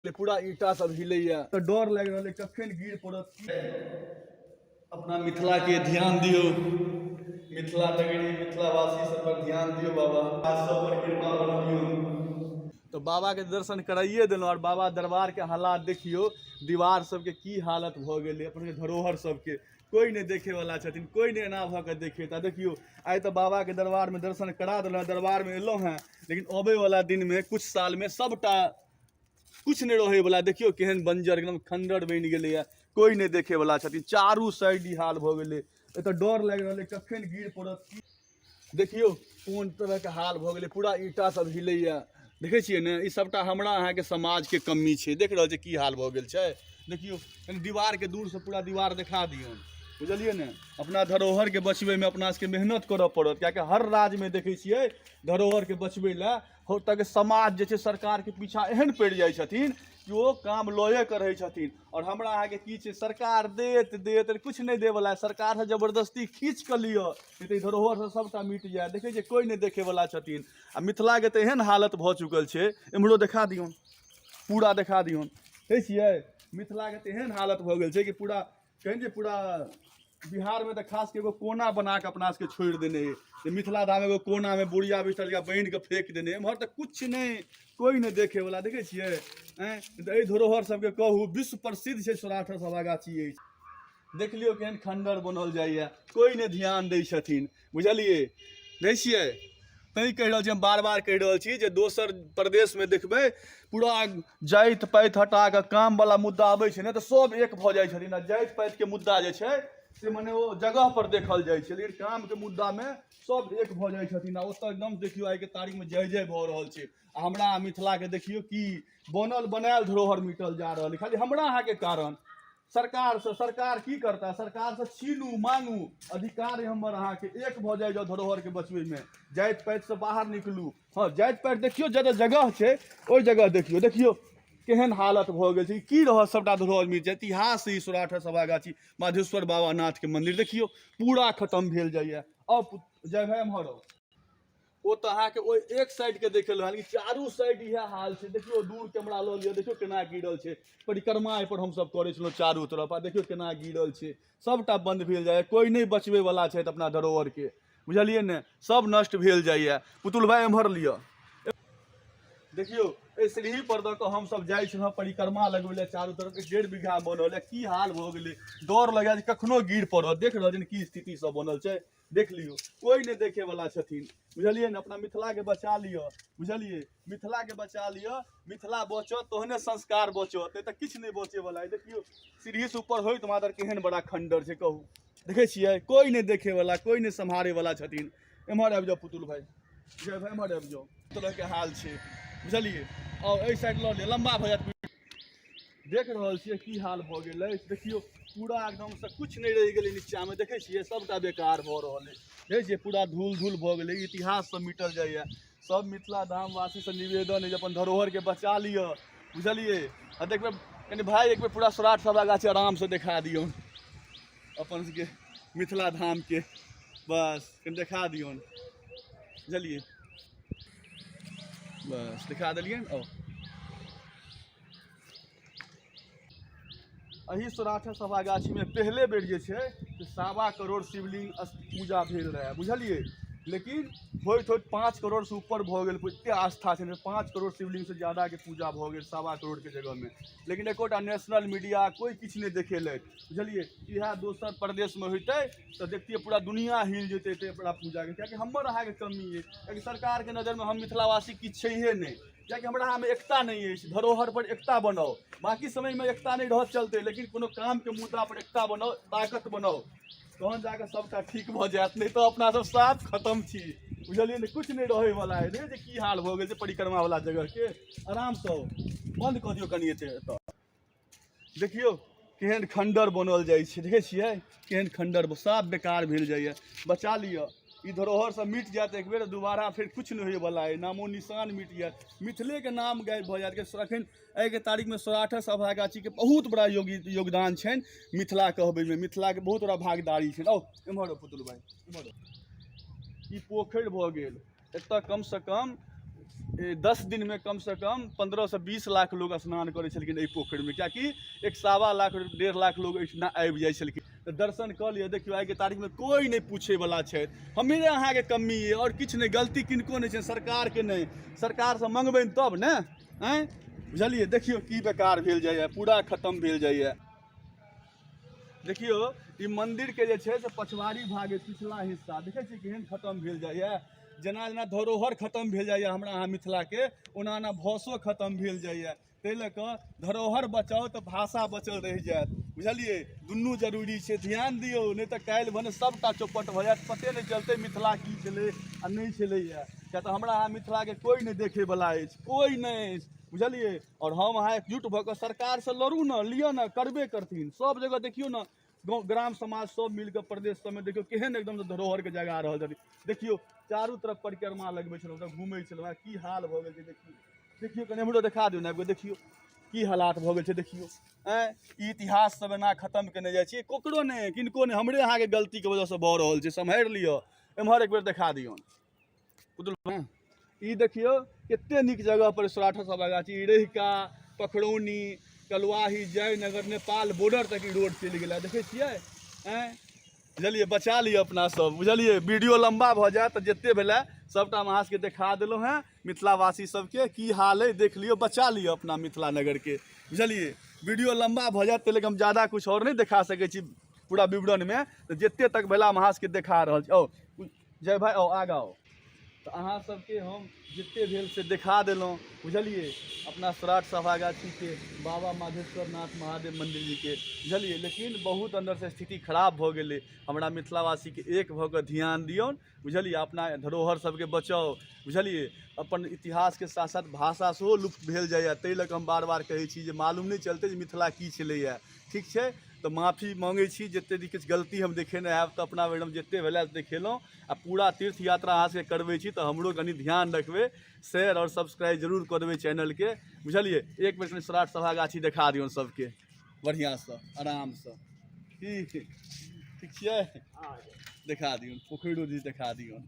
पूरा ईंटा सब हिलैया तऽ डर लागि रहल अइ कखन गिर पड़त। अपना मिथिलाके ध्यान दियौ, मिथिला नगरी मिथिलावासी सब पर ध्यान दियौ, बाबा सब पर कृपा बनबियौ। तऽ बाबाके दर्शन कराइए देलहुँ आओर बाबा दरबारके हालात देखियौ, दीवार सबके की हालत भऽ गेलै, अपन धरोहर सबके कोइ नहि देखैवला छथिन, कोइ नहि एना भऽ कऽ देखेता। देखियौ आइ तऽ बाबाके दरबारमे दर्शन करा देलहुँ, दरबारमे एलहुँ हेँ, लेकिन अबैवला दिनमे किछु सालमे सबटा किछु नहि रहैवला। देखियौ केहन बंजर एकदम खंडर बनि गेलैए, कोइ नहि देखैवला छथिन, चारू साइड ई हाल भऽ गेलै। एतऽ डर लागि रहल अइ कखन गिर पड़त। देखियौ कोन तरहके हाल भऽ गेलै, पूरा ईंटा सब हिलैए, देखै छियै ने। ई सबटा हमरा अहाँके समाजके कमी छै। देख रहल छियै की हाल भऽ गेल छै। देखियौ कनि दीवारके दूरसँ पूरा दीवार देखा दियौन, बुझलियै ने। अपना धरोहरके बचबैमे अपना सबके मेहनत करऽ पड़त, किएकि हर राज्यमे देखै छियै धरोहरके बचबै लए ओतऽके समाज जे छै सरकारके पीछा एहन पड़ि जाइ छथिन कि ओ काम लए कऽ रहै छथिन। आओर हमरा अहाँके की छै, सरकार देत देत किछु नहि देवला, सरकारसँ जबरदस्ती खींच कऽ लिअ, नहि तऽ ई धरोहरसँ सभटा मिट जायत। देखै छियै कोइ नहि देखैवला छथिन। आ मिथिलाके तऽ एहन हालत भऽ चुकल छै, एम्हरो देखा दियौन, पूरा देखा दियौन। देखै छियै मिथिलाके तऽ एहन हालत भऽ गेल छै कि पूरा कहीं जे पूरा बिहारमे तऽ खास के एगो कोना बना कऽ अपना सबके छोड़ि देने अइ जे मिथिला धाम एगो कोनामे बोरिया बिस्तर जकाँ बान्हि कऽ फेक देने। एम्हर तऽ किछु नहि, कोइ नहि देखैवला। देखै छियै आँय, तऽ एहि धरोहर सबके कहू विश्व प्रसिद्ध छै सौराठ सभागाछी अछि। देख लियौ केहन खण्डर बनल जाइए, कोइ नहि ध्यान दै छथिन, बुझलियै। दै छियै तैँ कहि रहल छी, हम बार बार कहि रहल छी जे दोसर प्रदेशमे देखबै पूरा जाति पाति हटा कऽ कामवला मुद्दा आबै छै ने तऽ सभ एक भऽ जाइ छथिन। आ जाति पातिके मुद्दा जे छै से मने ओ जगहपर देखल जाइ छै, लेकिन कामके मुद्दामे सभ एक भऽ जाइ छथिन। आ ओतऽ एकदम देखियौ आइके तारीखमे जय जय भऽ रहल छै। आ हमरा मिथिलाके देखियौ कि बनल बनायल धरोहर मिटल जा रहल है, खाली हमरा अहाँके कारण। सरकारसँ सरकार की करता, सरकारसँ छीनू मांगू अधिकार हमर अहाँके, एक भऽ जाइ जाउ धरोहरके बचबैमे, जाति पातिसँ बाहर निकलू। हँ जाति पाति देखियौ जतऽ जगह छै ओहि जगह देखियौ, देखियौ केहन हालत भऽ गेल छै, की रहत सबटा धरोहर मिट जायत। इतिहास ई सौराठ सभागाछी माधेश्वर बाबा नाथके मन्दिर देखियौ पूरा खतम भेल जाइए। आउ जय भाइ एम्हर आउ। ओ तऽ अहाँके ओहि एक साइडके देखेलहुँ हँ, लेकिन चारू साइड इएह हाल छै। देखियौ दूर कैमरा लऽ लिअ, देखियौ केना गिरल छै। परिक्रमा एहिपर हमसभ करै छलहुँ चारू तरफ, आ देखियौ केना गिरल छै, सभटा बन्द भेल जाइए, कोइ नहि बचबैवला छथि अपना धरोहरके, बुझलियै ने, सभ नष्ट भेल जाइए। पुतुल भाइ एम्हर लिअ, देखियौ एहि सीढ़ी पर दऽ कऽ हमसभ जाइ छलहुँ परिक्रमा लगबै लए, चारू तरफ 1.5 बीघा बनल है, की हाल भऽ गेलै, डर लगैए जे कखनो गिर पड़त। देख रहल छियै की स्थिति सब बनल छै, देख लियौ कोइ नहि देखैवला छथिन, बुझलियै ने। अपना मिथिलाके बचा लिअ, बुझलियै, मिथिलाके बचा लिअ, मिथिला बचत तहने संस्कार बचत, नहि तऽ किछु नहि बचैवला है। देखियौ सीढ़ीसँ ऊपर होइत मादर केहन बड़ा खण्डर छै, कहू देखै छियै, कोइ नहि देखैवला, कोइ नहि सम्हारैवला छथिन। एम्हर आबि जाउ पुतुल भाइ, जय भाइ एम्हर आबि जाउ, तरहके हाल छै, बुझलियै। आओर एहि साइड लऽ लिअ, लम्बा भऽ जायत। देख रहल छियै की हाल भऽ गेल अछि, देखियौ पूरा एकदमसँ किछु नहि रहि गेलै नीचाँमे, देखै छियै सबटा बेकार भऽ रहल अछि, देखै छियै पूरा धूल धूल भऽ गेलै, इतिहास सब मिटल जाइए। सब मिथिला धामवासीसँ निवेदन अछि जे अपन धरोहरके बचा लिअ, बुझलियै। आ देखबै कनि भाय एक बेर पूरा सौराठ सभा गाछी आरामसँ देखा दियौन अपन सबके मिथिला धामके, बस कनि देखा दियौन, बुझलियै, बस देखा देलियनि। ओ एहि सौराठ सभा गाछीमे पहिले बेर जे छै से 1.25 करोड़ शिवलिंग पूजा भेल रहै, बुझलियै। लेकिन होइत होइत 5 करोड़सँ ऊपर भऽ गेल, एतेक आस्था छै ने, 5 करोड़ शिवलिंगसँ ज्यादाके पूजा भऽ गेल 1.25 करोड़के जगहमे। लेकिन एकोटा नेशनल मीडिया कोइ किछु नहि देखेलथि, बुझलियै। इएह दोसर प्रदेशमे होइतै तऽ देखतियै पूरा दुनिया हिल जेतै एते बड़ा पूजाके, किएकि हमर अहाँके कमी अइ, किएकि सरकारके नजरिमे हम मिथिलावासी किछु छैहे नहि, किएकि हमरा अहाँमे एकता नहि अछि। धरोहर पर एकता बनाउ, बाँकी समयमे एकता नहि रहत चलतै, लेकिन कोनो कामके मुद्दा पर एकता बनाउ, ताकत बनाउ, तहन जाकऽ सबटा ठीक भऽ जायत, नहि तऽ अपना सब साफ खतम छी, बुझलियै ने। किछु नहि रहैवला है, देखै छियै की हाल भऽ गेल छै परिक्रमावला जगहके। आरामसँ बन्द कऽ दियौ कनि एते। एतऽ देखियौ केहन खण्डर बनल जाइ छै, देखै छियै केहन खण्डर साफ बेकार भेल जाइए। बचा लिअ, ई धरोहर सब मिट जायत एक बेर, दोबारा फेर किछु नहि होइवला अइ, नामो निशान मिट जायत, मिथिलेके नाम गायब भऽ जायत। अखन एहिके तारीखमे सौराठ सभागाछीके बहुत बड़ा योगदान छनि मिथिला कहबैमे, मिथिलाके बहुत बड़ा भागीदारी छनि। आउ एम्हर आउ पुतुल भाइ, एम्हर आउ। ई पोखरि भऽ गेल, एतऽ कमसँ कम 10 दिनमे कमसँ कम 15 सँ 20 लाख लोग स्नान करै छलखिन एहि पोखरिमे, किएकि एक सवा लाख 1.5 लाख लोग एहिठिना आबि जाइ छलखिन। तऽ दर्शन कऽ लिअ। देखियौ, आइके तारीखमे कोइ नहि पूछैवला छथि। हमरे अहाँके कमी अइ, आओर किछु नहि। गलती किनको नहि छनि, सरकारके नहि। सरकारसँ मङ्गबनि तब ने। आँय, बुझलियै? देखियौ की बेकार भेल जाइए, पूरा खतम भेल जाइए। देखियौ, ई मन्दिरके जे छै से पछवाड़ी भाग, पिछला हिस्सा देखै छियै केहन खतम भेल जाइए। जेना जेना धरोहर खतम भेल जाइए हमरा अहाँ मिथिलाके, ओना ओना भाषो खतम भेल जाइए। ताहि लऽ कऽ धरोहर बचाउ तऽ भाषा बचल रहि जायत, बुझलियै? दुनू जरूरी छै। ध्यान दियौ, नहि तऽ काल्हि भने सभटा चौपट भऽ जायत, पते नहि चलतै मिथिला की छलै आ नहि छलैए। किएक तऽ हमरा अहाँ मिथिलाके कोइ नहि देखैवला अछि, कोइ नहि अछि, बुझलियै? आओर हम अहाँ एकजुट भऽ कऽ सरकारसँ लड़ू ने, लिअ ने, करबे करथिन। सभ जगह देखियौ ने, गाँव ग्राम समाज सब मिल कऽ प्रदेश सबमे देखियौ केहन एकदमसँ धरोहरके जगा रहल छथिन। देखियौ, चारू तरफ परिक्रमा लगबै छलहुँ तऽ घूमै छलहुँ, आब की हाल भऽ गेल छै देखियौ। देखियौ, कनि एम्हरो देखा दियौ ने आबि कऽ। देखियौ की हालात भऽ गेल छै, देखियौ। आँय, ई इतिहास सब एना खतम केने जाइ छै। ककरो नहि, किनको नहि, हमरे अहाँके गलतीके वजहसँ भऽ रहल छै, सम्हारि लिअ। एम्हर एक बेर देखा दियौन। ई देखियौ, कते नीक जगह पर सौराठ सभा गाछी। ई रहिका, पखरौनी, कलुआही, जयनगर, नेपाल बॉर्डर तक ई रोड चलि गेलै, देखै छियै? आँय, बुझलियै? बचा लिअ अपना सब, बुझलियै? वीडियो लम्बा भऽ जायत, तऽ जते भेलै सबटा हम अहाँ सबके देखा देलहुँ हेँ। मिथिलावासी सबके की हाल अइ देख लियौ, बचा लिअ अपना मिथिला नगरके, बुझलियै? वीडियो लम्बा भऽ जायत, ताहि लऽ कऽ हम ज्यादा किछु आओर नहि देखा सकै छी पूरा विवरणमे। तऽ जते तक भेला हम अहाँ सबके देखा रहल छी। आउ जय भाइ, आउ आगाँ आउ। तऽ अहाँ सबके हम जते भेल से देखा देलहुँ, बुझलियै? अपना सौराठ सभा गाछीके बाबा माधेश्वर नाथ महादेव मन्दिर जीके, बुझलियै? लेकिन बहुत अन्दरसँ स्थिति खराब भऽ गेलै। हमरा मिथिलावासीके एक भऽ कऽ ध्यान दियौन, बुझलियै? अपना धरोहर सबके बचाउ, बुझलियै? अपन इतिहासके साथ साथ भाषा सेहो लुप्त भेल जाइए। ताहि लऽ कऽ हम बार बार कहै छी जे मालूम नहि चलतै जे मिथिला की छलैए। ठीक छै, तऽ माफी माँगै छी जतेक भी किछु गलती हम देखेने हैब। तऽ अपना भरि हम जतेक भेलै देखेलहुँ आ पूरा तीर्थ यात्रा अहाँ सबके करबै छी, तऽ हमरो कनि ध्यान रखबै। शेयर आओर सब्सक्राइब जरूर कऽ देबै चैनलके, बुझलियै? एक बेर कनि सौराठ सभा गाछी देखा दियौन सबके बढ़िआँसँ, आरामसँ। की ठीक छियै? देखा दियौन, पोखरिो दिस देखा दियौन,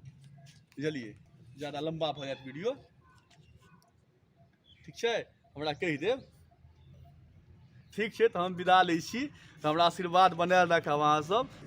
बुझलियै? ज्यादा लम्बा भऽ जायत वीडियो। ठीक छै, हमरा कहि देब। ठीक छै, तऽ हम विदा लै छी। तऽ हमरा आशीर्वाद बनायल राखब अहाँसभ।